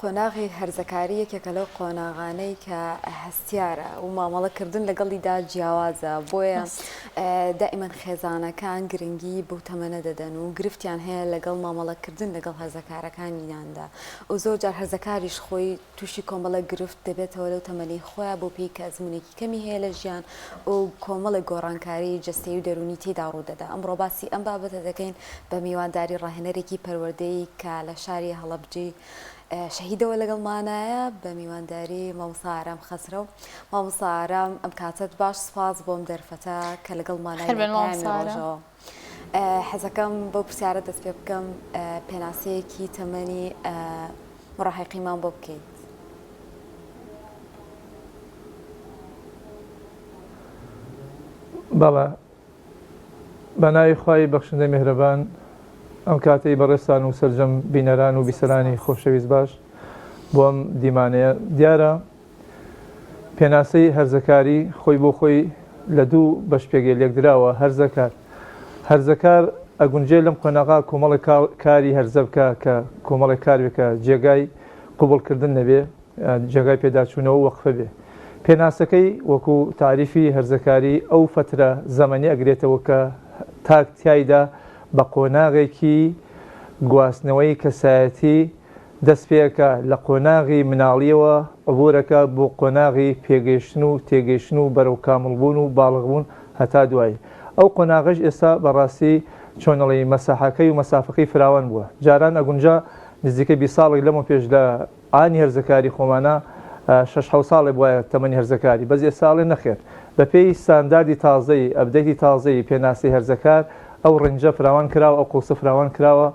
قۆناغی هەرزەکاری یەکێکە لەو قۆناغانەی کە هەستیارە و مامەڵەکردن لەگەڵیدا جیاوازە، بۆیە دائیمەن خێزانەکان گرنگی بەو تەمەنە دەدەن و گرفتیان هەیە لەگەڵ مامەڵەکردن لەگەڵ هەرزەکارەکانیاندا و زۆرجار هەرزەکاریش خۆی تووشی کۆمەڵێک گرفت دەبێتەوە لەو تەمەنەی خۆیا بۆ پێی کە ئەزموونێکی کەمی هەیە لە ژیان و کۆمەڵێک گۆڕانکاری جەستەیی و دەروونی تێیدا ڕوودەدا. ئەمڕۆ باسی ئەم بابەتە دەکەین بە میوانداری ڕاهێنەرێکی پەروەردەیی کە لە شاری هەڵەبجەی شەهیدەوە لەگەڵمانایە بە میوانداری مامۆستا ئارام خەسرەو. مامۆستا ئارام ئەم کاتەت باش سوپاس بۆ ئەم دەرفەتە کە لەگەڵمانای لە پەیامی ڕۆژەوە. حەزەکەم بەو پرسیارە دەست پێ بکەم پێناسەیەکی تەمەنی مڕاهیقیمان بۆ بکەیت. بەڵێ بە ناوی خوای بەخشندەی میهرەبان ئەم کاتەی بەڕێزتان و سەرجەم بینەران و بیسەرانی خۆشەویست باش بۆ ئەم دیمانەیە دیارە پێناسەی هەرزەکاری خۆی بۆ خۆی لە دوو بەش پێگەی لێکدراوە هەرزەکار هەرزەکار ئەگونجێ لەم قۆناغا کۆمەڵێک کاری هەرزە بکە کە کۆمەڵێک کار بێ کە جێگای قبوڵکردن نەبێ جێگای پێداچوونەوە و وەقفە بێ. پێناسەکەی وەکو تاریفی هەرزەکاری ئەو فەترە زەمەنی ئەگرێتەوە کە تاک تیایدا بە قۆناغێکی گواستنەوەی کەسایەتی دەست پێئەکا لە قۆناغی مناڵیەوە عبورەکا بۆ قۆناغی پێگەیشتن و تێگەیشتن و بەرەو کامڵ بوون و باڵغ بوون هەتا دوایی ئەو قۆناغەش ئێستا بە ڕاستی چۆن ئەڵێی مەساحەکەی و مەسافەکەی فراوان بووە جاران ئەگونجا نزیکەی 20 ساڵێک لەمە پێش لە ئانی هەرزەکاری خۆمانا شەش حەوت ساڵێ بوایە تەمەنی هەرزەکاری بەس ئێستا ئەڵێ نەخێر بەپێی ستانداردی تازەی update ی تازەی پێناسەی هەرزەکار ئەو range ە فراوان کراوە ئەو قەوسە فراوان کراوە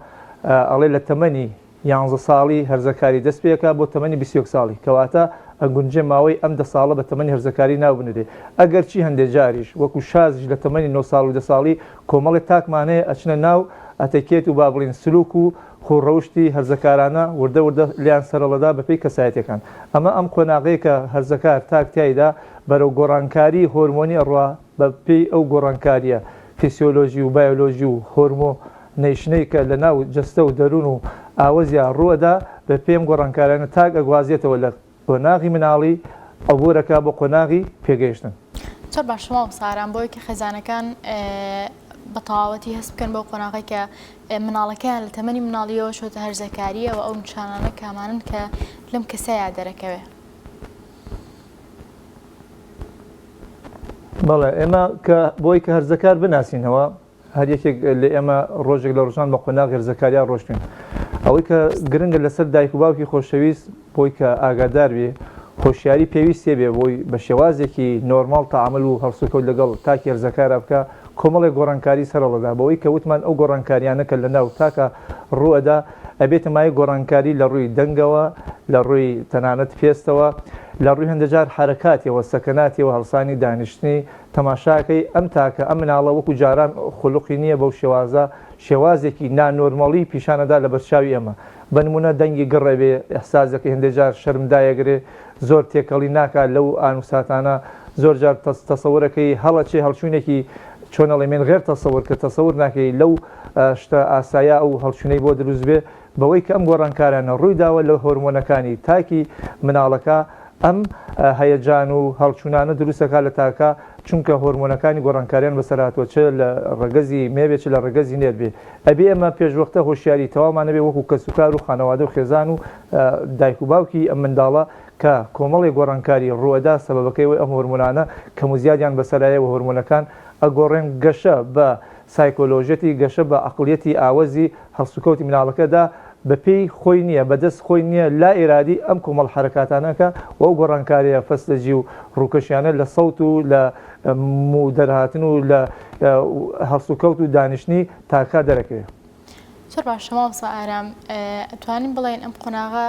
ئەڵێ لە تەمەنی یانزە ساڵی هەرزەکاری دەست پێکا بۆ تەمەنی 21 ساڵی کەواتە ئەگونجێ ماوەی ئەم دە ساڵە بە تەمەنی هەرزەکاری ناو بنرێ ئەگەرچی هەندێ جاریش وەکو شازیش لە تەمەنی نۆ ساڵ و دە ساڵی کۆمەڵێ تاکمان هەیە ئەچنە ناو ئەتەکێت و با بڵێین سلوک و خوو ڕەوشتی هەرزەکارانە وردە وردە لێیان سەرەڵەدا بەپێی کەسایەتیەکان. ئەمە ئەم قۆناغەیە کە هەرزەکار تاک تیایدا بەرەو گۆڕانکاری هۆرمۆنی ئەڕوا بە پێی ئەو گۆڕانکاریە فیسیۆلۆژی و بایۆلۆژی و هۆرمۆ نەیشنەی کە لە ناو جەستە و دەروون و ئاوەزیا ڕووئەدا بە پێی ئەم گۆڕانکاریانە تاک ئەگوازێتەوە لە قۆناغی مناڵی عبورەکا بۆ قۆناغی پێگەیشتن. زۆر باشە مامۆستا ئارام بۆی کە خێزانەکان بە تەواوەتی هەست بکەن بەو قۆناغەی کە مناڵەکەیان لە تەمەنی مناڵیەوە چۆتە هەرزەکاریەوە ئەو نیشانانە کامانن کە لەم کەسەیا دەرەکەوێ؟ بەڵێ ئێمە کە بۆی کە هەرزەکار بناسینەوە هەر یەکێک لە ئێمە ڕۆژێک لە ڕۆژان بە قۆناغی هەرزەکاریا ڕۆشتوین. ئەوەی کە گرنگە لەسەر دایک و باوکی خۆشەویست بۆی کە ئاگادار بێ، هۆشیاری پێویستێ بێ بۆی بە شێوازێکی نۆرماڵ تەعامول و هەڵسوکەوت لەگەڵ تاکی هەرزەکارا بکا، کۆمەڵێک گۆڕانکاری سەرهەڵدەدا بەوەی کە وتمان ئەو گۆڕانکاریانە کە لەناو تاکا ڕووئەدا ئەبێتە مایەی گۆڕانکاری لە ڕووی دەنگەوە، لە ڕووی تەنانەت پێستەوە، لە ڕووی هەندێجار حەرەکاتیەوە، سەکەناتیەوە، هەڵسانی، دانیشتنی، تەماشاکەی ئەم تاکە ئەم مناڵە وەکو جاران خولقی نیە بەو شێوازە شێوازێکی نا نۆرمەڵی پیشان ئەدا لە بەرچاوی ئێمە بە نمونە دەنگی گڕ ئەبێ ئیحساس دەکەی هەندێ جار شەرم دایەگرێ زۆر تێکەڵی ناکا لەو ئان و ساتانە زۆر جار تەسەورەکەی هەڵەچێ هەڵچونێکی چۆن ئەڵێ من غێر تەسەور کە تەسەور ناکەی لەو شتە ئاسایە ئەو هەڵچونەی بۆ دروست بێ بەوەی کە ئەم گۆڕانکارانە ڕوویداوە لە هۆرمۆنەکانی تاکی مناڵەکە ئەم هەیەجان و هەڵچوونانە دروست دەکات لە تاکە چونکە هۆرمۆنەکانی گۆڕانکاریان بەسەر هاتووە چ لە ڕەگەزی مێ بێ چ لە ڕەگەزی نێر بێ ئەبێ ئێمە پێشوەختە هۆشیاری تەواومان هەبێ وەکو کەسوکار و خانەوادە و خێزان و دایک و باوکی ئەم منداڵە کە کۆمەڵێک گۆڕانکاری ڕووئەدا سەبەبەکەی ئەوەی ئەم هۆرمۆنانە کەم و زیادیان بەسەرایە و هۆرمۆنەکان ئەگۆڕێن گەشە بە سایکۆلۆژیەتی گەشە بە عەقڵیەتی ئاوەزی هەڵسوکەوتی مناڵەکەدا بە پێی خۆی نیە، بە دەست خۆی نیە، لا ئیرادی ئەم کۆمەڵ حەرەکاتانە ئەکا و ئەو گۆڕانکاریە فەسلەجی و ڕووکەشیانە لە سەوت و لە موو دەرهاتن و لە هەڵسوکەوت و دانیشتنی تاکا دەرەکەوێ. زۆر باشە مامۆستا ئارام، ئەتوانین بڵێین ئەم قۆناغە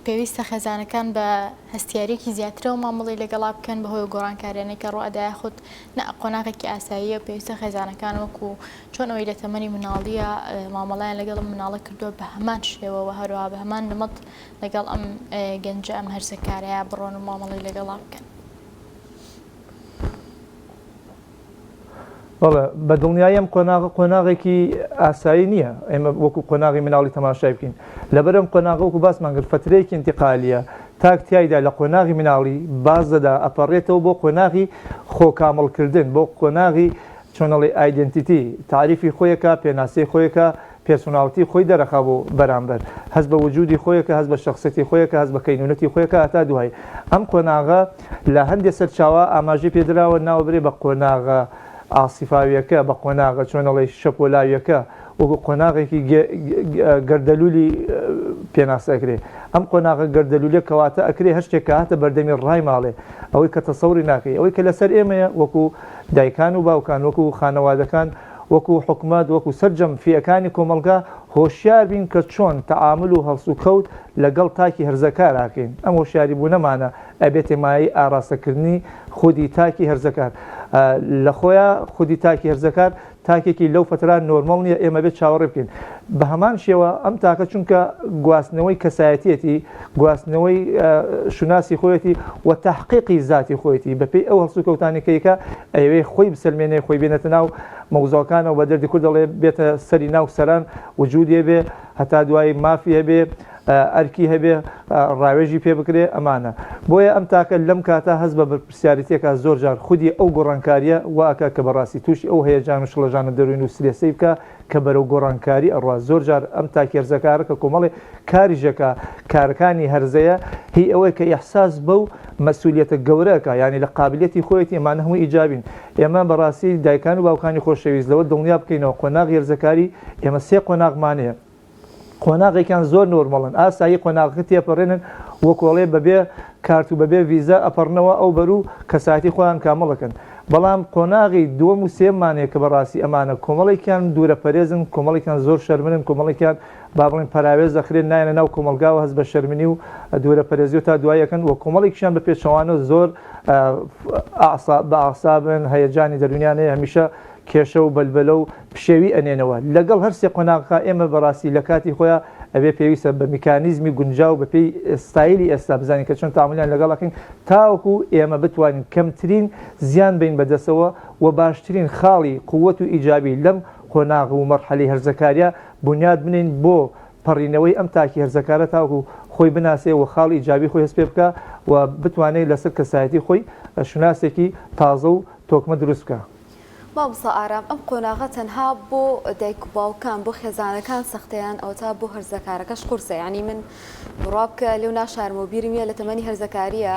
پێویستە خێزانەکان بە هەستیارییەکی زیاترەوە مامەڵەی لەگەڵا بکەن بەهۆی ئەو گۆڕانکاریانەی کە ڕووئەدا یاخود نا قۆناغێکی ئاساییە و پێویستە خێزانەکان وەکو چۆن ئەوەی لە تەمەنی مناڵیە مامەڵەیان لەگەڵ ئەم مناڵە کردووە بە هەمان شێوە و هەروەها بە هەمان نمەط لەگەڵ ئەم گەنجە ئەم هەرزەکارەیە بڕۆن و مامەڵەی لەگەڵا بکەن. بەڵێ بە دڵنیایی ئەم قۆناغە قۆناغێکی ئاسایی نییە ئێمە وەکو قۆناغی مناڵی تەماشای بکەین. لەبەر ئەم قۆناغە وەکو باسمان کرد فەترەیەکی ئینتیقالیە تاک تیایدا لە قۆناغی مناڵی باز دەدا ئەپەڕێتەوە بۆ قۆناغی خۆ کامڵ کردن بۆ قۆناغی چۆن ئەڵێی identity تاریفی خۆی ئەکا پێناسەی خۆی ئەکا personality خۆی دەرەخا بۆ بەرامبەر هەست بە وجودی خۆی ئەکا هەست بە شەخسیەتی خۆی ئەکا هەست بە کەینونەتی خۆی ئەکا هەتا دوایی ئەم قۆناغە لە هەندێ سەرچاوە ئاماژەی پێدراوە ناوبرێ بە قۆناغە عاسیفاویەکە بە قۆناغە چۆن ئەڵێی شەپۆلاویەکە وەکو قۆناغێکی گەردەلولی پێناسە ئەکرێ ئەم قۆناغە گەردەلولیە کەواتە ئەکرێ هەر شتێک کە هاتە بەردەمی ڕایماڵێ ئەوەی کە تەسەوری ناکەی ئەوەی کە لەسەر ئێمەیە وەکو دایکان و باوکان وەکو خانەوادەکان وەکو حکومەت وەکو سەرجەم فیئەکانی کۆمەڵگا هۆشیار بین کە چۆن تەعامول و هەڵسوکەوت لەگەڵ تاکی هەرزەکار ئەکەین ئەم هۆشیاری بوونەمانە ئەبێتە مایەی ئاراستەکردنی خودی تاکی هەرزەکار لە خۆیا خودی تاکی هەرزەکار تاکێکی لەو فەترە نۆرمەڵ نیە ئێمە بێت چاوەڕێ بکەین بە هەمان شێوە ئەم تاکە چونکە گواستنەوەی کەسایەتیەتی گواستنەوەی شوناسی خۆیەتی و تحقیقی زاتی خۆیەتی بەپێی ئەو هەڵسوکەوتانی کەیکە ئەیەوێ خۆی بسەلمێنێ خۆی بێنێتە ناو مەوزوعەکانەوە بە دەردی کورد دەڵێ بێتە سەری ناو سەران وجودی هەبێ هەتا دوایی مافی هەبێ ئەرکی هەبێ ڕاوێژی پێ بکرێ ئەمانە بۆیە ئەم تاکە لەم کاتە هەست بە بەرپرسیارێتیەکە زۆر جار خودی ئەو گۆڕانکاریە وا ئەکا کە بەڕاستی تووشی ئەو هەیەجان و شڵەژانە دەروونی و سترێسەی بکا کە بەرەو گۆڕانکاری ئەڕوا زۆر جار ئەم تاکی هەرزەکارە کە کۆمەڵێ کاریش ئەکا کارەکانی هەرزەیە هی ئەوەیە کە ئیحساس بەو مەسئولیەتە گەورە ئەکا یانی لە قابلیەتی خۆیەتی ئەمانە هەموو ئیجابین ئێمە بەڕاستی دایکان و باوکانی خۆشەویست لەوە دڵنیا بکەینەوە قۆناغی هەرزەکاری ئێمە سێ قۆناغمان هەیە قۆناغێکیان زۆر نۆرمەڵن ئاسایی قۆناغەکە تێپەڕێنن وەکۆڵێ بەبێ کارت و بەبێ ڤیزا ئەپەڕنەوە ئەو بەر و کەسایەتی خۆیان کامڵەکەن بەڵام قۆناغی دووەم و سێیەممان هەیە کە بەڕاستی ئەمانە کۆمەڵێکیان دوورە پەرێزن کۆمەڵێکیان زۆر شەرمنن کۆمەڵێکیان با بڵێن پەراوێز دەخرێن نایەنە ناو کۆمەڵگاوە هەست بە شەرمنی و دوورە پەرێزی و تا دوایی ئەکەن و کۆمەڵێکیشیان بە پێچەوانە زۆر بە ئەعسابن هەیەجانی دەروونیان هەیە هەمیشە کێشە و بەلبەلە و پشێوی ئەنێنەوە. لەگەڵ هەر سێ قۆناغەکە ئێمە بەڕاستی لە کاتی خۆیا ئەبێ پێویستە بە میکانیزمی گونجاو بە پێی ستایلی ئێستا بزانین کە چۆن تەعامولیان لەگەڵ ئەکەین تاوەکو ئێمە بتوانین کەمترین زیان بەین بە دەستەوە و باشترین خاڵی قوت و ئیجابی لەم قۆناغ و مەرحەلەی هەرزەکاریە بونیاد بنێین بۆ پەڕینەوەی ئەم تاکی هەرزەکارە تاوەکو خۆی بناسێ و خاڵی ئیجابی خۆی هەست پێ بکا و بتوانێ لەسەر کەسایەتی خۆی شوناسێکی تازە و تۆکمە دروست بکا. مامۆستا ئارام ئەم قۆناغە تەنها بۆ دایک و باوکان بۆ خێزانەکان سەختە یان ئەوەتا بۆ هەرزەکارەکەش قورسە یانی من بڕوا بکە لێو ناشارمەوە بیرم یە لە تەمەنی هەرزەکاریە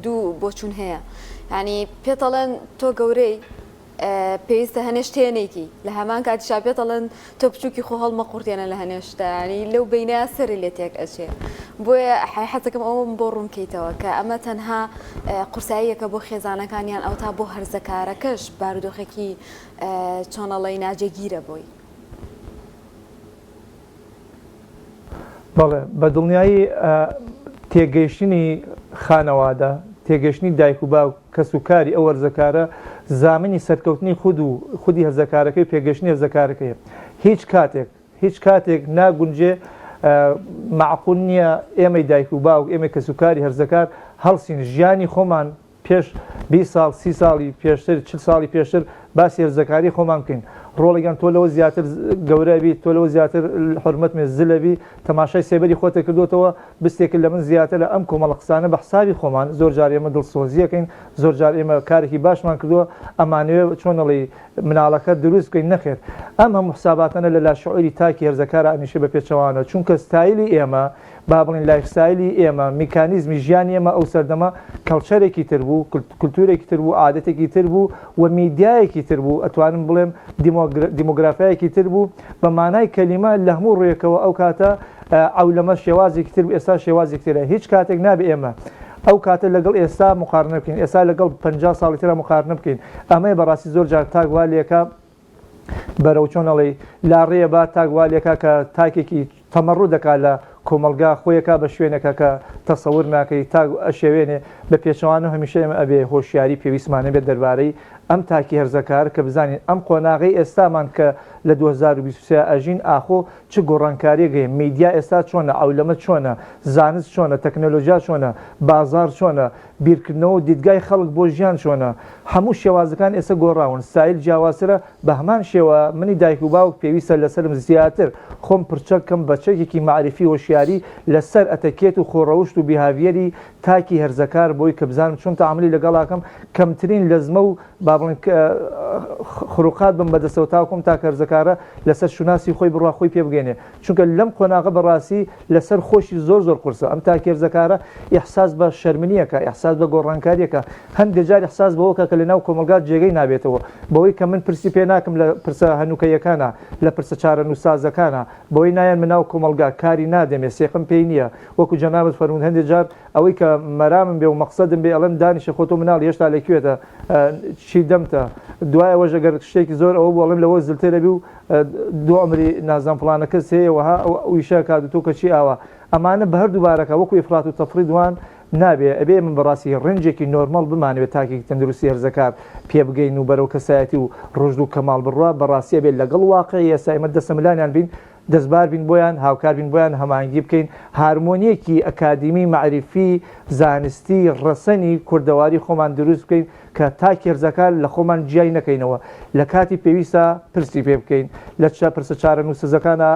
دوو بۆچون هەیە یانی پێتەڵێن تۆ گەورەی پێویستە هەنێ شتێ نەیکی لە هەمان کاتیشا پێتەڵێن تۆ بچوکی خۆ هەڵمەقورتێنە لە هەنێ شتە یانی لەو بەینە سەری لێ تێک ئەچێ بۆیە حەزەکەم ئەوەم بۆ ڕوون کەیتەوە کە ئەمە تەنها قورساییەکە بۆ خێزانەکان یان ئەوتا بۆ هەرزەکارەکەش بارودۆخێکی چۆنەڵی ناجێگیرە بۆی. بەڵێ بە دڵنیایی تێگەیشتنی خانەوادە، تێگەیشتنی دایک و باوک، کەس و کاری ئەو هەرزەکارە زامنی سەرکەوتنی خود و خودی هەرزەکارەکەی و پێگەیشتنی هەرزەکارەکەیە. هیچ کاتێک هیچ کاتێک ناگونجێ مەعقول نییە ئێمەی دایک و باوک، ئێمەی کەس و کاری هەرزەکار هەڵسین ژیانی خۆمان پێش 20 ساڵ 30 ساڵی پێشتر 40 ساڵی پێشتر باسی هەرزەکاری خۆمان بکەین ڕۆڵە گیان تۆ لەوە زیاتر گەورە ئەبی تۆ لەوە زیاتر حورمەت مێ زل ئەبی تەماشای سێبەری خۆتە کردۆتەوە بستێکت لە من زیاترە ئەم کۆمەڵە قسانە بە حسابی خۆمان زۆر جار ئێمە دڵسۆزی ئەکەین زۆر جار ئێمە کارێکی باشمان کردووە ئەمانەوێ چۆن ئەڵێی مناڵەکە دروست بکەین نەخێر ئەم هەموو حساباتانە لە لاشعوری تاکی هەرزەکارا ئەنیشێ بە پێچەوانە چونکە ستایلی ئێمە با بڵێین lifestyle ی ئێمە، میکانیزمی ژیانی ئێمە ئەو سەردەمە culture ێکی تر بوو، کولتوورێکی تر بوو، عادەتێکی تر بوو و میدیایەکی تر بوو، ئەتوانم بڵێم دیمۆگرافیایەکی تر بوو، بە مانای کەلیمە لە هەموو ڕوویەکەوە ئەو کاتە عەولەمە شێوازێکی تر بوو، ئێستا شێوازێکی ترە. هیچ کاتێک نابێ ئێمە ئەو کاتە لەگەڵ ئێستا موقارنە بکەین، ئێستا لەگەڵ 50 ساڵی ترا موقارنە بکەین. ئەمەیە بەڕاستی زۆر جار تاک وا لێکا بەرەو چۆن ئەڵێی لاڕێیە با تاک وا لێکا کە تاکێکی تەمەڕود دەکا لە کۆمەڵگا خۆیەکا بە شوێنێکا کە تەسەور ناکەی تاک ئەشێوێنێ بە پێچەوانەوە هەمیشە ئێمە ئەبێ هۆشیاری پێویستمان هەبێت دەربارەی ئەم تاکی هەرزەکار کە بزانین ئەم قۆناغەی ئێستامان کە لە 2023 ئەژین ئاخۆ چ گۆڕانکاریەک هەیە میدیا ئێستا چۆنە عەولەمە چۆنە زانست چۆنە تەکنەلۆژیا چۆنە بازاڕ چۆنە بیرکردنەوە و دیدگای خەڵک بۆ ژیان چۆنە؟ هەموو شێوازەکان ئێستا گۆڕاون، ستایل جیاوازترە، بەهەمان شێوە منی دایک و باوک پێویستە لەسەرم زیاتر خۆم پرچەک کەم بە چەکێکی مەعریفی هۆشیاری. هۆشیاری لەسەر ئەتەکێت و خۆڕەوشت و behavior ی تاکی هەرزەکار بۆی کە بزانم چۆن تەعامولی لەگەڵاکەم کەمترین لەزمە و با بڵێن خروقات بم بەدەستەوە تاوەکو ئەم تاکە هەرزەکارە لەسەر شوناسی خۆی بڕوا خۆی پێ بگەینێ چونکە لەم قۆناغە بەڕاستی لەسەر خۆشی زۆر زۆر قورسە ئەم تاکی هەرزەکارە ئیحساس بە شەرمنیەکە ئیحساس بە گۆڕانکاریەکە هەندێ جار ئیحساس بەوەکە کە لەناو کۆمەڵگا جێگەی نابێتەوە بەوەی کە من پرسی پێ ناکەم لە پرسە هەنوکەیەکانا لە پرسە چارەنووسسازەکانا بەوەی نایەنمە ناو کۆمەڵگا کاری نادەمێ سێقم پێی نییە وەکو جەنابت فەرمووت هەندێ جار ئەوەی کە مەرامم بێ و مەقسەدم بێ ئەڵێم دانیشە خۆ تۆ مناڵی هێشتا لە کوێتە چی دەمتە دوای ئەوەش ئەگەر شتێکی زۆر ئەوە بوو ئەڵێم لەوە زلتر ئەبی و دوو عومری نازانم فڵانە کەس هەیە وەها ئەو ئیشە ئەکات و تۆ کەچی ئاوا ئەمانە بە هەردوو بارەکە وەکو ئیفرات و تەفریت وان نابێ ئەبێ ئێمە بەڕاستی range ێکی normal بمانەوێ تاکێکی تەندروستی هەرزەکار پێ بگەین و بەرەو کەسایەتی و ڕوشد و کەماڵ بڕوا بەڕاستی ئەبێ لەگەڵ واقعی ئێستا ئێمە دەستەملانیان بین دەستبار بین بۆیان، هاوکار بین بۆیان، هەماهەنگی بکەین، هارمۆنییەکی ئەکادیمی، مەعریفی، زانستی، ڕەسەنی کوردەواری خۆمان دروست بکەین کە تا کێرزەکان لە خۆمان جیای نەکەینەوە، لە کاتی پێویستا پرسی پێ بکەین، لە پرسە چارەنووسسەکانا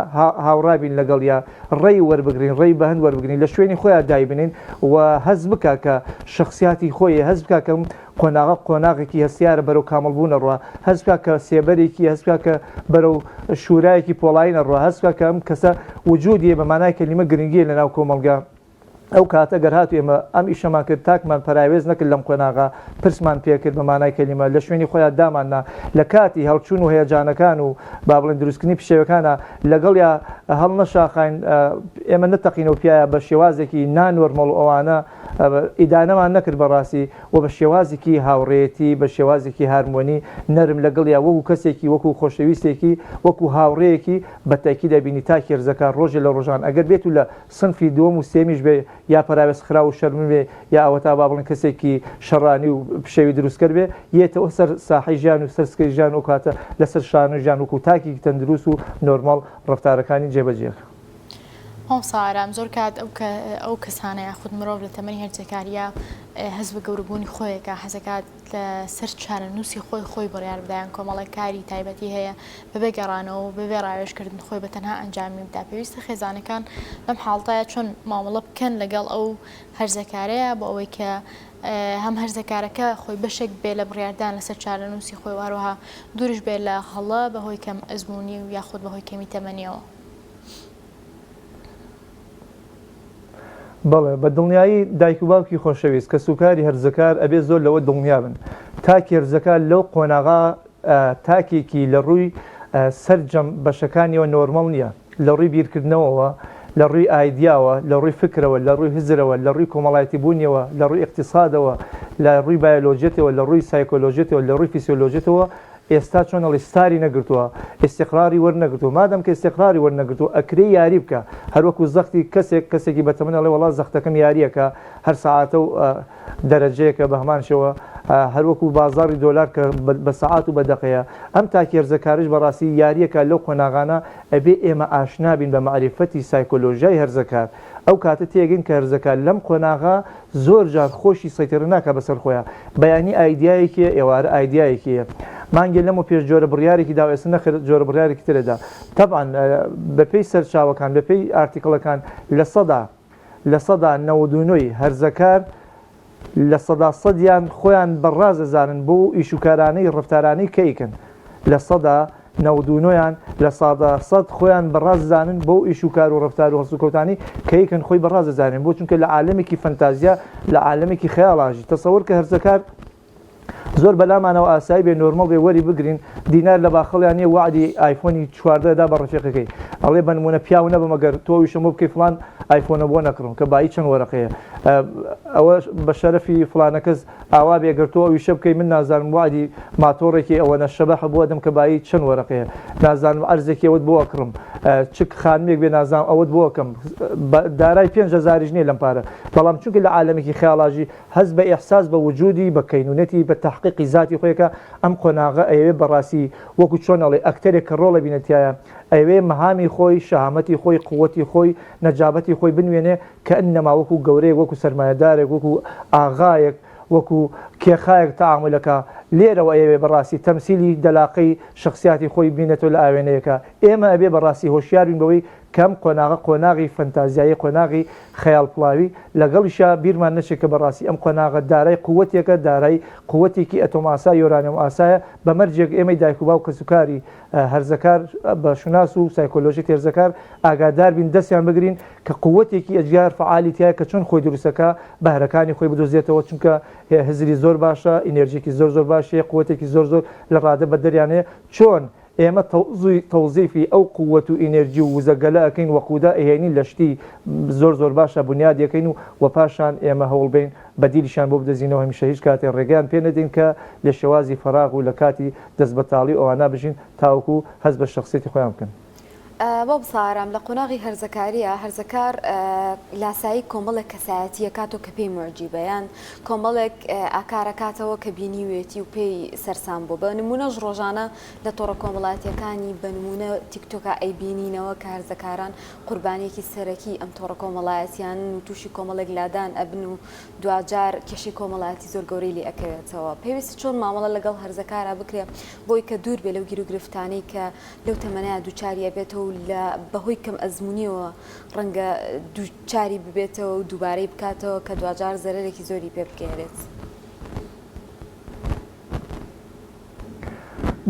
هاوڕا بین لەگەڵیا، ڕێی وەربگرین، ڕێی بەهەند وەربگرین، لە شوێنی خۆیا دایبنێین و هەست بکا کە شەخسیاتی خۆیە، هەست بکا کە قۆناغە قۆناغێکی هەستیارە بەرەو کامڵ بوون ئەڕوا، هەست بکا کە سێبەرێکی، هەست بکا کە بەرەو شورایەکی پۆڵایین ئەڕوا، هەست بکا کە ئەم کەسە وجودیە بە مانای کەلیمە گرنگیە لە ناو کۆمەڵگا. ئەو کاتە گەر هاتوو ئێمە ئەم ئیشەمان کرد، تاکمان پەراوێز نەکرد لەم قۆناغە، پرسمان پێ کرد بە مانای کەلیمە، لە شوێنی خۆیا دامان نا، لە کاتی هەڵچوون و هەیەجانەکان و با بڵێین دروستکردنی پشێوەکانا لەگەڵیا هەڵنەشاخاین، ئێمە نەتەقینەوە پیایا بە شێوازێکی نا نۆرمەڵ و ئەوانە، ئیدانەمان نەکرد بەڕاستی و بە شێوازێکی هاوڕێیەتی، بە شێوازێکی هارمۆنی نەرم لەگەڵیا وەکو کەسێکی، وەکو خۆشەویستێکی، وەکو هاوڕێیەکی بە تەئکید ئەبینی تاکی هەرزەکار ڕۆژێ لە ڕۆژان ئەگەر بێتو لە سنفی دووەم و سێیەمیش بێ یا پەراوێز خراو و شەرمن بێ یا ئەوەتا با بڵێین کەسێکی شەڕانی و پشێوی دروستکەر بێ یێتەوە سەر ساحەی ژیان و سەر سکەی ژیان ئەوکاتە لەسەر شانۆی ژیان وەکو تاکێکی تەندروست و نۆرماڵ ڕەفتارەکانی جێبەجێ ئەکا. مامۆستا ئارام زۆر کات ئەو کە ئەو کەسانە یاخود مرۆڤ لە تەمەنی هەرزەکارییا هەست بە گەورەبوونی خۆیەکە حەزەکات لە سەر چارەنووسی خۆی خۆی بڕیار بدا یان کۆمەڵێک کاری تایبەتی هەیە بەبێ گەڕانەوە و بەبێ ڕاوێژکردن خۆی بە تەنها ئەنجامی بدا پێویستە خێزانەکان لەم حاڵتایە چۆن مامەڵە بکەن لەگەڵ ئەو هەرزەکارەیە بۆ ئەوەی کە هەم هەرزەکارەکە خۆی بەشێک بێ لە بڕیاردان لەسەر چارەنووسی خۆی و هەروەها دووریش بێ لە هەڵە بەهۆی کەم ئەزموونی و یاخود بەهۆی کەمی تەمەنیەوە. بەڵێ بە دڵنیایی دایک و باوکی خۆشەویست کەسوکاری هەرزەکار ئەبێ زۆر لەوە دڵنیا بن تاکی هەرزەکار لەو قۆناغا تاکێکی لە ڕووی سەرجەم بەشەکانیەوە نۆرمەڵ نییە لە ڕووی بیرکردنەوەوە لە ڕووی ئایدیاوە لە ڕووی فکرەوە لە ڕووی هزرەوە لە ڕووی کۆمەڵایەتی بوونیەوە لە ڕووی ئیقتیسادەوە لە ڕووی بایۆلۆجیەتەوە لە ڕووی سایکۆلۆژیەتەوە لە ڕووی فیسیۆلۆژیەتەوە ئێستا چۆن ئەڵێی ستاری نەگرتووە ئیستیقراری وەرنەگرتووە مادەم کە ئیستیقراری وەرنەگرتووە ئەکرێ یاری بکا هەر وەکو زەختی کەسێک کەسێکی بەتەمەن ئەڵێ وەڵا زەختەکەم یاریەکە هەر سەعاتە و دەرەجەیەکە بە هەمان شێوە هەر وەکو بازاڕی دۆلار کە بە سەعات و بە دەقەیە ئەم تاکی هەرزەکارش بەڕاستی یاریەکە لەو قۆناغانە ئەبێ ئێمە ئاشنا بین بە مەعریفەتی سایکۆلۆژیای هەرزەکار ئەو کاتە تێگەین کە هەرزەکار لەم قۆناغە زۆر جار خۆشی سەیتەرە ناکا بەسەر خۆیا بەیانی ئایدیایەکی هەیە ئێوارە ئایدیایەکی هەیە مانگێ لەمەو پێش جۆرە بڕیارێکی داوە ئێستا نەخێر جۆرە بڕیارێکی ترە دا تەبعەن بەپێی سەرچاوەکان بەپێی article ەکان 99% ی هەرزەکار لە سەدا سەدیان خۆیان بە ڕاست ئەزانن بۆ ئیش و کارانەی ڕەفتارانەی کە ئەیکەن لە سەدا نەوەد و نۆیان 100% خۆیان بە ڕاست ئەزانن بۆ ئیش و کار و ڕەفتار و هەڵسوکەوتانەی کە ئەیکەن خۆی بە ڕاست ئەزانێن بۆ چونکە لە عالەمێکی فەنتازیا لە عالەمێکی خەیاڵا ئەژی تەسەوەر کە هەرزەکار زۆر بەلامانەوە ئاسایی بێ نۆرمەڵ بێ وەری بگرین دینار لە باخەڵیان نیە وەعدی ئایفۆنی 14 دا بە ڕەفیقەکەی ئەڵێ بەنمونە پیاو نەبم ئەگەر تۆ ئەویشم بۆ بکەی فڵان ئایفۆنە بۆ نەکڕم کە بایی چەند وەرەقەیە ئەوە بە شەرەفی فڵانە کەس ئاوا بێ گەر تۆ ئەویشە بکەی من نازانم وەعدی ماتۆڕێکی ئەوەنە شەبەحە بۆ ئەدەم کە بایی چەند وەرەقەیە نازانم عەرزێکی ئەوەت بۆ ئەکڕم چ خانمێک بێ نازانم ئەوەت بۆ ئەکەم دارای پێنج هەزاریش نییە لەم پارە بەڵام چونکە لە عالەمێکی خەیاڵاژی هەست بە ئیحساس بە وجودی، بە کەینونەتی، بە تەحقیقی زاتی خۆی ئەکا، ئەم قۆناغە ئەیەوێ بەڕاستی وەکو چۆن ئەڵێی ئەکتەرێک کە ڕۆڵ ئەبینێ تیایا ئەیەوێ مەهامی خۆی، شەهامەتی خۆی، قوەتی خۆی، نەجابەتی خۆی بنوێنێ کەئەنەما وەکو گەورەیەک، وەکو سەرمایەدارێک، وەکو ئاغایەک، وەکو کێخایەک تەعامول ئەکا، لێرەوە ئەیەوێ بەڕاستی تەمسیلی دەلاقەی شەخسیاتی خۆی بینێتەوە لە ئاوێنەیەکا. ئێمە ئەبێ بەڕاستی هۆشیار بین بەوەی. کە ئەم قۆناغە قۆناغی فەنتازیایی قۆناغی خەیاڵپڵاوی، لەگەڵیشا بیرمان نەچێت کە بەڕاستی ئەم قۆناغە دارای قووەتێکە، دارای قووەتێکی ئەتۆمئاسا یۆرانیۆم ئاسایە، بە مەرجێک ئێمەی دایک و باوک کەسوکاری هەرزەکار بە شوناس و سایکۆلۆژیەتی هەرزەکار ئاگادار بین دەستیان بگرین کە قووەتێکی ئەجگار فەعالی تیایە کە چۆن خۆی دروستەکا بەهرەکانی خۆی بدۆزێتەوە چونکە هزری زۆر باشە ئینێرجیەکی زۆر زۆر باشی هەیە قووەتێکی زۆر زۆر لە ڕادە بەدەریان هەیە چۆن ئێمە تەوزیفی ئەو قووەت و ئینێرجی و وزە گەلە ئەکەین وەقوودە ئەهێنین لە شتی زۆر زۆر باشا بونیادی ئەکەین و وە پاشان ئێمە هەوڵ بەین بەدیلیشیان بۆ بدەزینەوە هەمیشە هیچ کاتێ ڕێگەیان پێ نەدەین کە لە شێوازی فەراغ و لە کاتی دەست بەتاڵی و ئەوانە بژین تاوەکو هەست بە شەخسیەتی خۆیان بکەن. مامۆستا ئارام، لە قۆناغی هەرزەکارییا هەرزەکار لاسایی کۆمەڵێک کەسایەتی ئەکاتەوە کە پێی موعجیبە یان کۆمەڵێک ئاکار ئەکاتەوە کە بینیوێتی و پێی سەرسام بووە بە نموونەش ڕۆژانە لە تۆڕە کۆمەڵایەتییەکانی بە نموونە تیکتۆکا ئەیبینینەوە کە هەرزەکاران قوربانییەکی سەرەکی ئەم تۆڕە کۆمەڵایەتیانەن و تووشی کۆمەڵێک لادان ئەبن و دواجار کێشەی کۆمەڵایەتی زۆر گەورەی لێ ئەکەوێتەوە. پێویستە چۆن مامەڵە لەگەڵ هەرزەکارا بکرێ بۆی کە دوور بێ لەو گیروگرفتانەی کە لەو تەمەنەیا دووچاری ئەبێتەوە و لە بەهۆی کەم ئەزموونیەوە ڕەنگە دووچاری ببێتەوە و دووبارەی بکاتەوە کە دواجار زەرەرێکی زۆری پێ بگەیەنێت.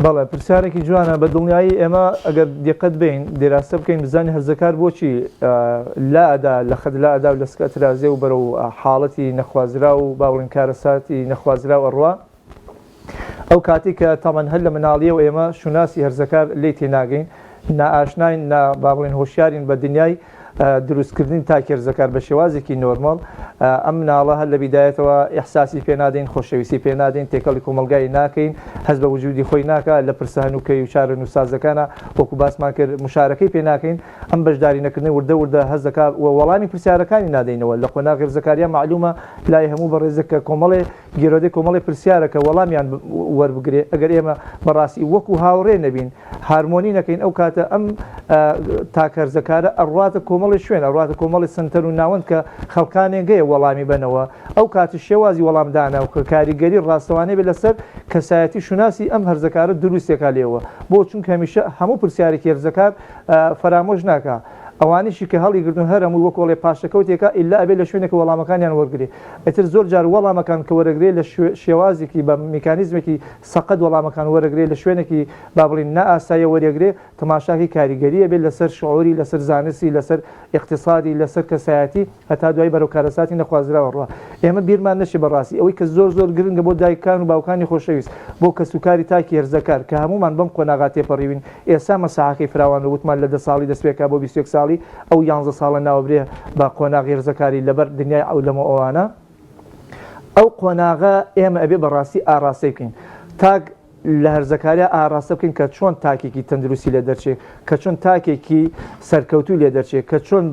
بەڵێ پرسیارێکی جوانە بە دڵنیایی ئێمە ئەگەر دیقەت بین دیراسە بکەین بزانین هەرزەکار بۆچی لا ئەدا لە خەت لا ئەدا و لە سکە ئەترازێ و بەرەو حاڵەتی نەخوازراو و با بڵێین کارەساتی نەخوازراو ئەڕوا ئەو کاتەی کە تەمەن هەر لە مناڵیەوە ئێمە شوناسی هەرزەکار لێی تێناگەین نائاشناین نا با بڵێین هۆشیارین بە دنیای دروستکردنی تاکی هەرزەکار بە شێوازێکی نۆرمەڵ ئەم مناڵە هەر لە بیدایەتەوە ئیحساسی پێ نادەین خۆشەویستی پێ نادەین تێکەڵی کۆمەڵگای ناکەین هەست بە وجودی خۆی ناکا لە پرسە هەنووکەی و چارەنووسسازەکانە وەکو باسمان کرد مشارەکەی پێ ناکەین ئەم بەشداری نەکردنەی وردە وردە هەست دەکا و وەڵامی پرسیارەکانی نادەینەوە لە قۆناغی هەرزەکاریە مەعلومە لای هەموو بەڕێزێک کە کۆمەڵێ گیرۆدەی کۆمەڵێ پرسیارە کە وەڵامیان وەربگرێ ئەگەر ئێمە بەڕاستی وەکو هاوڕێ نەبین هارمۆنی نەکەین ئەو کاتە ئەم تاک هەرزەکارە ئەڕواتە کۆمەڵی شوێن ئەڕواتە کۆمەڵی سەنتەر و ناوەند کە خەڵکانێک هەیە وەڵامی بەنەوە ئەو کاتە شێوازی وەڵامدانە و کە کاریگەری ڕاستەوانەی بێت لەسەر کەسایەتی شوناسی ئەم هەرزەکارە دروستێکا لێوە بۆ چونکە هەمیشە هەموو پرسیارێکی هەرزەکار فەرامۆش ناکا ئەوانیشی کە هەڵیگرتوون هەر هەمووی وەک وەڵێ پاشەکەوتێکە ئیلا ئەبێ لە شوێنێک وەڵامەکانیان وەرگرێ ئیتر زۆر جار وەڵامەکان کە وەرەگرێ لە شێوازێکی بە میکانیزمێکی سەقەت وەڵامەکان وەرەگرێ لە شوێنێکی با بڵێین نائاساییە وەریەگرێ تەماشاکەی کاریگەری ئەبێت لەسەر شعوری لەسەر زانستی لەسەر ئیقتیسادی لەسەر کەسایەتی هەتا دوایی بەرەو کارەساتی نەخوازراو ئەڕوا ئێمە بیرمان نەچێ بەڕاستی ئەوەی کە زۆر زۆر گرنگە بۆ دایکان و باوکانی خۆشەویست بۆ کەسوکاری تاکی هەرزەکار کە هەموومان بەم قۆناغا تێپەڕیوین ئێستا مەساحەکەی فراوان بوو وتمان لە دە ساڵی دەست پێکا بۆ 21 ساڵی ئەو یانزە ساڵە ناوبرێ بە قۆناغی هەرزەکاری لەبەر دنیای عەولەمە و ئەوانە ئەو قۆناغە ئێمە ئەبێ بەڕاستی ئاڕاستەی بکەین تاک لە هەرزەکاریا ئاراستە بکەین کە چۆن تاکێکی تەندروستی لێ دەرچێ کە چۆن تاکێکی سەرکەوتوو لێ دەرچێ کە چۆن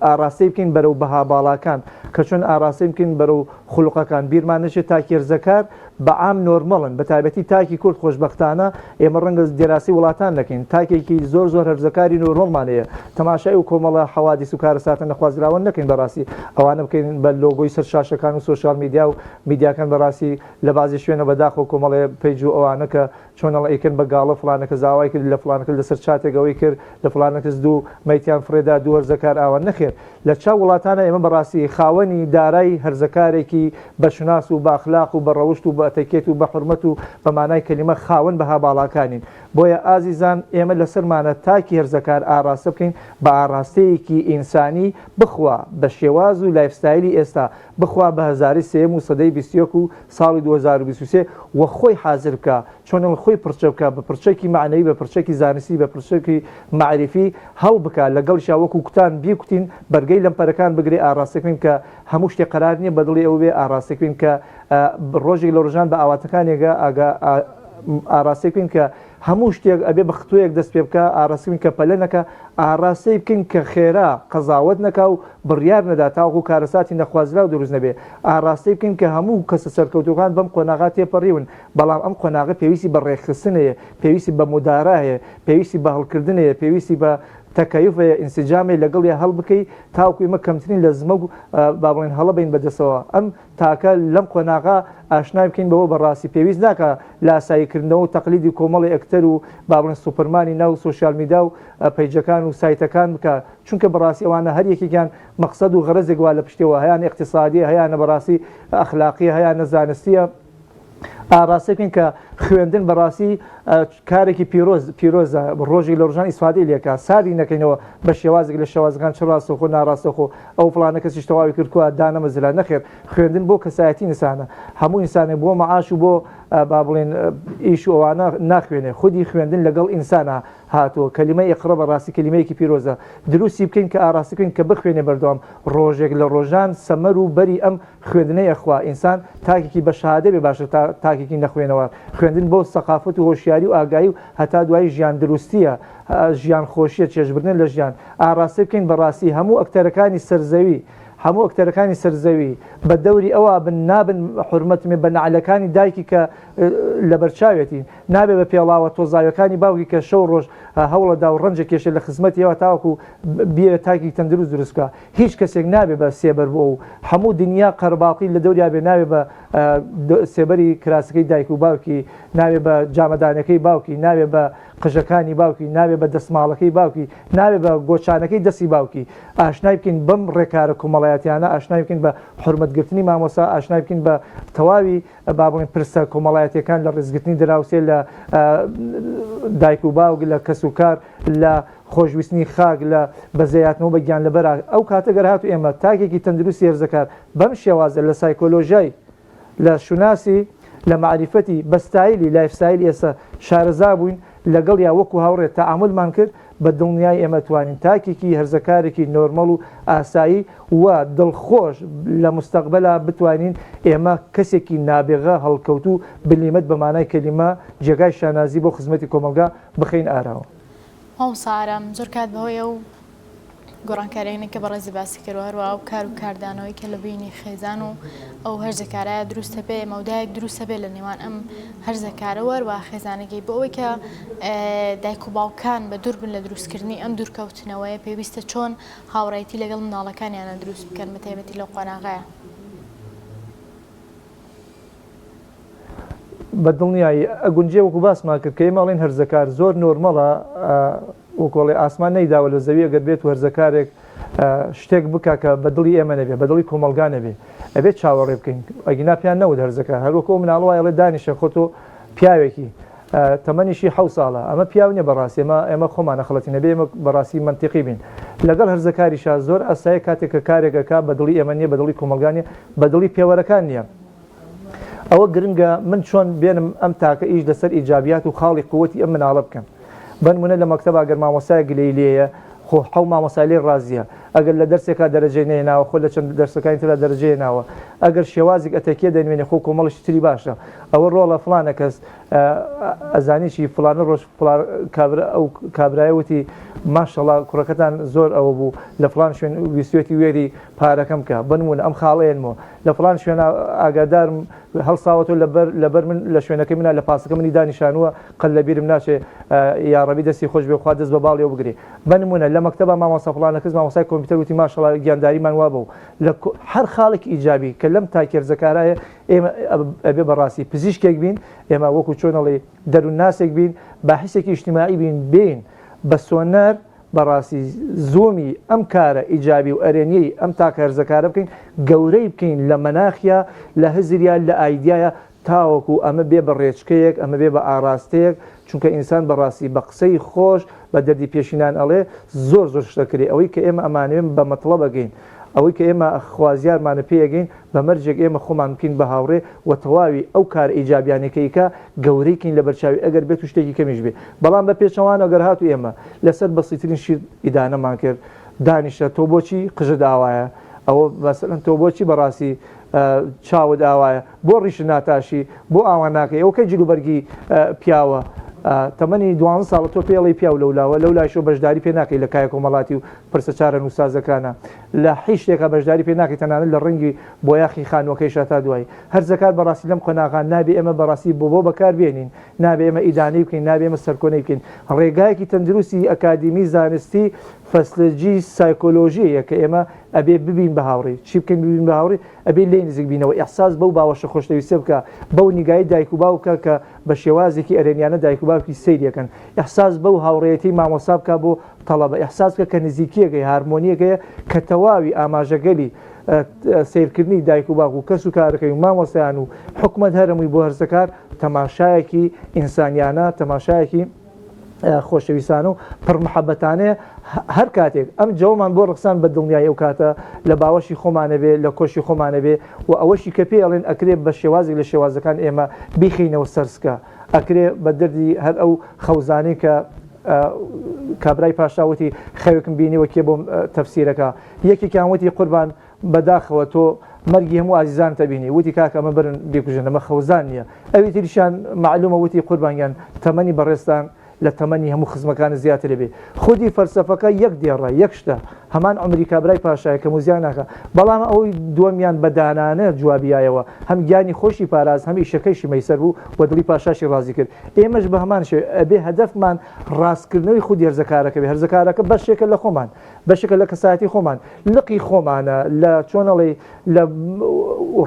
ئاراستەی بکەین بەرەو بەها باڵاکان کە چۆن ئاراستەی بکەین بەرەو خولقەکان بیرمان نەچێت تاکی هەرزەکار بە عام نۆرمەڵن بە تایبەتی تاکی کورد خۆشبەختانە ئێمە ڕەنگە دێراسی وڵاتان نەکەین تاکێکی زۆر زۆر هەرزەکاری نۆرمەڵمان هەیە تەماشای و کۆمەڵە حەوادیس و کارەساتە نەخوازراوە نەکەین بەڕاستی ئەوانە بکەین بە لۆگۆی سەر شاشەکان و سۆشیال میدیا و میدیاکان بەڕاستی لە بازی شوێنە بەداخەوە کۆمەڵێ پەیج و ئەوانە کە چۆن ئەڵ ئەیکەن بە گاڵە فڵانە کەس ئاوای کرد لە فڵانە کەس لەسەر چاتێک ئەوەی کرد لە فڵانە کەس دوو مەیتیان فڕێدا دوو هەرزەکار ئاوا نەخێر لە چاو وڵاتانە ئێمە بەڕاستی خاوەنی دارای هەرزەکارێکی بە شوناس و بە ئەخلاق و بە ڕەوشت و بە ئەتەکێت و بە حورمەت و بە مانای کەلیمە خاوەن بەها باڵاکانین بۆیە ئازیزان ئێمە لەسەرمانە تاکی هەرزەکار ئاڕاستە بکەین بە ئاڕاستەیەکی ئینسانی بخوا بە شێواز و life style ی ئێستا بخوا بە هەزارەی سێیەم و سەدەی 21 و ساڵی 2023 و خۆی حازر بکا چۆنڵ خۆی پڕچە بکا بە پڕچەکی مەعنەوی بە پڕچەکی زانستی بە پڕچەکی مەعریفی هەڵ بکا لەگەڵیشا وەکو کوتان بیکوتین بەرگەی لەمپەرەکان بگرێ ئاڕاستە بکەین کە هەموو شتێ قەرار نیە بە دڵی ئەو بێ ئاڕاستە بکەین کە ڕۆژێک لە ڕۆژان بە ئاواتەکانێگا ئاگا ئاڕاستەی بکەین کە هەموو شتێک ئەبێ بە ختوەیەک دەست پێ بکا، ئاڕاستەی بکەین کە پەلە نەکا، ئاڕاستەی بکەین کە خێرا قەزاوەت نەکا و بڕیار نەدا تاوەکو کارەساتی نەخوازراو دروست نەبێ، ئاڕاستەی بکەین کە هەموو کەسە سەرکەوتووەکان بەم قۆناغە تێپەڕیون، بەڵام ئەم قۆناغە پێویستی بە ڕێکخستن هەیە، پێویستی بە مودارا هەیە، پێویستی بە هەڵکردن هەیە، پێویستی بە. تەکەیف هەیە ئینسجامێ لەگەڵیا هەڵبکەی تاوەکو ئێمە کەمترین لەزمە و با بڵێن هەڵە بین بەدەستەوە ئەم تاکە لەم قۆناغە ئاشنای بکەین بەوە بەڕاستی پێویست ناکا لاسایی کردنەوە و تەقلیدی کۆمەڵی ئەکتەر و با بڵێن سوپەرمانی ناو سۆشیال میدا و پەیجەکان و سایتەکان بکا چونکە بەڕاستی ئەوانە هەر یەکێکیان مەقسەد و غەرەزێک وا لە پشتەوە هەیانە ئیقتیسادیە هەیانە بەڕاستی ئەخلاقیە هەیانە زانستیە ئاڕاستە بکەین کە خوێندن بەڕاستی کارێکی پیرۆز پیرۆزە ڕۆژێک لە ڕۆژان ئیسفادەی لێکا ساردی نەکەینەوە بە شێوازێک لە شێوازەکان چ ڕاستەوخۆ ناڕاستەوخۆ ئەو فڵانە کەسیش تەواوی کرد کوا دانەمەزرا نەخێر خوێندن بۆ کەسایەتی ئینسانە هەموو ئینسانێک بۆ مەعاش و بۆ با بڵێن ئیش و ئەوانە ناخوێنێ خودی خوێندن لەگەڵ ئینسانە هاتووە کەلیمەی اقرا بەڕاستی کەلیمەیەکی پیرۆزە دروستی بکەین کە ئاڕاستە بکەین کە بخوێنێ بەردەوام ڕۆژێک لە ڕۆژان سەمەر و بەری ئەم خوێندنەی ئەخوا ئینسان تاکێکی بە شەهادە بێ باشتر تا تاکێکی نەخوێنەوار. خوێندن بۆ سەقافەت و هۆشیاری و ئاگایی و هەتا دوایی ژیان دروستیە، ژیان خۆشیە، چێژبردنە لە ژیان. ئاڕاستەی بکەین بە ڕاستی هەموو ئەکتەرەکانی سەر زەوی هەموو ئەکتەرەکانی سەر زەوی بە دەوری ئەوا بن نابن حورمەتم بە نەعلەکانی دایکی کە لەبەرچاوێتی نابێ بە پێڵاوە تۆزاویەکانی باوکی کە شەو ڕۆژ هەوڵەدا و ڕەنجە کێشێ لە خزمەتیەوە تاوەکو بیەوێ تاکێکی تەندروست دروست بکا. هیچ کەسێک نابێ بە سێبەر بۆ ئەو، هەموو دنیا قەرەباڵغی لە دەوریا بێ نابێ بە سێبەری کراسەکەی دایک و باوکی، نابێ بە جامەدانەکەی باوکی، نابێ بە قژەکانی باوکی، نابێ بە دەستماڵەکەی باوکی، نابێ بە گۆچانەکەی دەستی باوکی. ئاشنای بکەین بەم ڕێکارە کۆمەڵایەتیانە، ئاشنای بکەین بە حورمەتگرتنی مامۆستا، ئاشنای بکەین بە تەواوی با بڵێین پرسە کۆمەڵایەتیەکان لە ڕێزگرتنی دراوسێ، لە دایک و باوک، لە کەسوکار، لە خۆشویستنی خاک لە بەزەیاتنەوە بە گیانلەبەرا، ئەو کاتە گەر هاتوو ئێمە تاکێکی تەندروستی هەرزەکار بەم شێوازە لە سایکۆلۆژیای، لە شوناسی، لە مەعریفەتی، بە ستایلی، life style ی ئێستا شارەزا بووین، لەگەڵیا وەکو هاوڕێ تەعامولمان کرد، بە دڵنیایی ئێمە توانین تاکێکی هەرزەکارێکی نۆرمەڵ و ئاسایی و دڵخۆش لە مستەقبەلا بتوانین ئێمە کەسێکی نابغە، هەڵکەوتوو، بلیمەت بە مانای کەلیمە، جێگای شانازی بۆ خزمەتی کۆمەڵگا بخەین ئاراوە. مامۆستا ئارام، زۆر کات بەهۆی ئەو گۆڕانکاریانەی کە بەڕێزت باسی کرد و هەروەها ئەو کار و کاردانەوەی کە لە بینی خێزان و ئەو هەرزەکارایە دروست هەبێ مەودایەک دروست هەبێ لە نێوان ئەم هەرزەکارە و هەروەها خێزانەکەی بۆ ئەوەی کە دایک و باوکان بە دوور بن لە دروستکردنی ئەم دوورکەوتنەوەیە پێویستە چۆن هاوڕێیەتی لەگەڵ منداڵەکانیانە دروست بکەن بە تایبەتی لەو قۆناغەیە. بە دڵنیایی ئەگونجێ وەکو باسمان کرد کە ئێمە ئەڵێن هەرزەکار زۆر نۆرمەڵە وەکو ئەڵێ ئاسمان نەیداوە لە زەوی ئەگەر بێت و هەرزەکارێک شتێک بکا کە بە دڵی ئێمە نەبێ بە دڵی کۆمەڵگا نەبێ ئەبێت چاوەڕێ بکەین ئەگینا پێیان نەوت هەرزەکار هەر وەکو ئەو مناڵە وای ئەڵێ دانیشە خۆ تۆ پیاوێکی تەمەنیشی حەو ساڵە ئەمە پیاو نیە بەڕاستی ئەمە ئێمە خۆمان ئەخڵەتین ئەبێ ئێمە بەڕاستی مەنتیقی بین لەگەڵ هەرزەکاریشا زۆر ئاسایە کاتێک کە کارێک ئەکا بە دڵی ئێمە نیە بە دڵی کۆمەڵگا نیە بە دڵی پێوەرەکان نیە ئەوە گرنگە من چۆن بێنم ئەم تاکە ئیش لەسەر ئیجابیات و خاڵی قوتی ئەم مناڵە بکەم بەنمونە لە مەکتەبا گەر مامۆستایەک گلەیی لێیە خۆ حەو مامۆستای لێی ڕازیە ئەگەر لە دەرسێکا دەرەجەی نەهێناوە خۆ لە چەند دەرسەکانی ترا دەرەجەی هێناوە ئەگەر شێوازیک ئەتەکیە دەنوێنێ خۆ کۆمەڵشتی تری باشە ئەوە ڕۆڵە فڵانە کەس ئەزانی چی فڵانە ڕۆژ فڵان کابرا ئەو کابرایە وتی ماشەڵا کوڕەکەتان زۆر ئەوە بوو لە فڵان شوێن ویستوێتی وێری پارەکەم کە بنمونە ئەم خاڵەیەنمەوە لە فڵان شوێن ئاگادارم هەڵساوەتەوە لەبەر لەبەر من لە شوێنەکەی منا لە پاسەکە منی دانیشانووە قەت لە بیرم ناچێ یاڕەبی دەستی خۆش بێ خوا دەست بە باڵیەوە بگرێ بە نمونە لە مەکتەبا مامۆستا فڵانە کەس مامۆستای کۆمپیوتەر وتی ماشەڵا گیانداریمان وابە و لە هەر خاڵێکی ئیجابی کە لەم تاکێرزەکارایە ئێمە ئەبێ بەڕاستی پزیشکێک بین ئێمە وەکو چۆن ئەڵێ دەروونناسێک بین باحیسێکی ئیجتیماعی بین بێین بە سۆنەر بەڕاستی زوومی ئەم کارە ئیجابی و ئەرێنیەی ئەم تاکە هەرزەکارە بکەین گەورەی بکەین لە مەناخیا لە هزریا لە ئایدیایا تاوەکو ئەمە بێ بە ڕێچکەیەک ئەمە بێ بە ئاڕاستەیەک چونکە ئینسان بەڕاستی بە قسەی خۆش بە دەردی پێشینان ئەڵێ زۆر زۆر شت ئەکرێ ئەوەی کە ئێمە ئەمانەوێ بە مەتڵەب ئەگەین ئەوەی کە ئێمە خوازیارمانە پێی ئەگەین بە مەرجێک ئێمە خۆمان بکەین بە هاوڕێ و تەواوی ئەو کارە ئیجابیانەی کە ئیکا گەورەی کەین لەبەر چاوی ئەگەر بێتو شتێکی کەمیش بێ بەڵام بە پێچەوانەوە گەر هاتو ئێمە لەسەر بەسیترین شت ئیدانەمان کرد دانیشە تۆ بۆچی قژت ئاوایە ئەوە مەسەلەن تۆ بۆچی بەڕاستی چاوت ئاوایە بۆ ڕیشت ناتاشی بۆ ئاوا ناکەی ئەوە کەی جلوبەرگی پیاوە. تەمەنی دوانزە ساڵە تۆ پێی ئەڵێی پیاو لەولاوە لەولایشەوە بەشداری پێ ناکەی لە کایە کۆمەڵاتی و پرسە چارەنووسسازەکانا لە هیچ شتێکا بەشداری پێ ناکەی تەنانەت لە ڕەنگی بۆیاخی خانووەکەیشا تا دوایی هەرزەکار بەڕاستی لەم قۆناغا نابێ ئێمە بەڕاستی بۆ بۆ بەکار بێنین نابێ ئێمە ئیدانەی بکەین نابێ ئێمە سەرکۆنەی بکەین ڕێگایەکی تەندروستی ئەکادیمی زانستی فەسلجی سایکۆلۆژی یە کە ئێمە ئەبێ ببین بە هاوڕێی چی بکەین ببین بە هاوڕێ ئەبێ لێی نزیک بینەوە ئیحساس بەو باوەشە خۆشەویستیە بکا بەو نیگای دایک و باوک بکا کە بە شێوازێکی ئەرێنیانە دایک و باوکی سەیری ئەکەن ئیحساس بەو هاوڕێیەتی مامۆستا بکا بۆ تەڵەبە ئیحساس بکە کە نزیکیەک هەیە هارمۆنیەک هەیە کە تەواوی ئاماژەگەلی سەیرکردنی دایک و باوک و کەس و کارەکەی و مامۆستایان و حکومەت هەرەمووی بۆ هەرزەکار تەماشایەکی ئینسانیانە تەماشایەکی خۆشەویستانە و پڕ محەبەتانەیە هەر کاتێک ئەم جەوەمان بۆ ڕەخسان بە دڵنیایی ئەو کاتە لە باوەشی خۆمانە بێ لە کۆشی خۆمانە بێ و ئەوەشی کە پێی ئەڵێن ئەکرێ بە شێوازێک لە شێوازەکان ئێمە بیخەینەوە سەر سکە ئەکرێ بە دەردی هەر ئەو خەوزانەی کە کابرای پاشا وتی خەوێکم بینیوە کێ بۆم تەفسیرەکە یەکێکیان وتی قوربان بەداخەوە تۆ مەرگی هەموو ئازیزانت ئەبینی وتی کاکە ئەمە بەرن بیکوژن ئەمە خەوزان نیە ئەوی تریشیان مەعلومە وتی قوربان گیان تەمەنی بەڕێزتان لە تەمەنی هەموو خزمەکانت زیاتر ئەبێ خودی فەلسەفەکە یەک دێڕە یەک شتە هەمان عومری کابرای پاشایە کەم و زیاد ناکا بەڵام ئەوی دووەمیان بە دانانە جوابی یایەوە هەم گیانی خۆشی پاراست هەم ئیشەکەیشی مەیسەر بوو و دڵی پاشاشی ڕازی کرد ئێمەش بە هەمان شێوە ئەبێ هەدەفمان ڕاستکردنەوەی خودی هەرزەکارەکە بێ هەرزەکارەکە بەشێکە لە خۆمان بەشێکە لە کەسایەتی خۆمان، لقی خۆمانە، لە چۆن ئەڵێی لە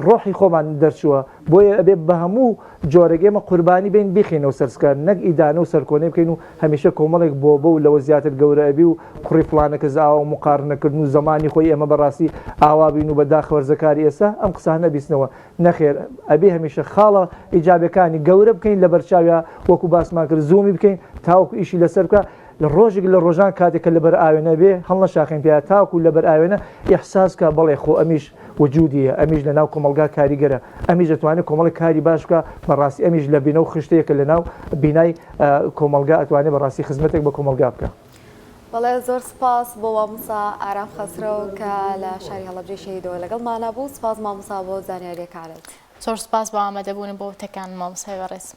ڕۆحی خۆمان دەرچووە، بۆیە ئەبێ بە هەموو جۆرێک ئێمە قوربانی بین بیخەینەوە سەر سکە، نەک ئیدانە و سەرکۆنەی بکەین و هەمیشە کۆمەڵێک بۆبۆ و لەوە زیاتر گەورە ئەبی و کوڕی فڵانە کەس ئاوا و موقارنە کردن و زەمانی خۆی ئێمە بەڕاستی ئاوا بین و بە داخەوە هەرزەکاری ئێستا ئەم قسانە ئەبیستنەوە نەخێر ئەبێ هەمیشە خاڵە ئیجابیەکانی گەورە بکەین لەبەرچاویا وەکو باسمان کرد زوومی بکەین تاوەکو ئیشی لەسەر بکا لە ڕۆژێک لە ڕۆژان کاتێک کە لەبەر ئاوێنە بێ هەڵنەشاخێن پیا تاکو لەبەر ئاوێنە ئیحساس کا بەڵێ خۆ ئەمیش وجودی هەیە ئەمیش لەناو کۆمەڵگا کاریگەرە ئەمیش ئەتوانێ کۆمەڵێک کاری باش بکا بەڕاستی ئەمیش لە بینە و خشتەیەکە لەناو بینای کۆمەڵگا ئەتوانێ بەڕاستی خزمەتێک بە کۆمەڵگا بکا. بەڵێ زۆر سپاس بۆ مامۆستا ئارام خەسرەو کە لە شاری هەڵەبجەی شەهیدەوە لەگەڵمانا بوو سپاس مامۆستا بۆ زانیاریەکانت. زۆر سپاس بۆ ئامادەبوونت بۆ وتەکانت مامۆستای بەڕێز.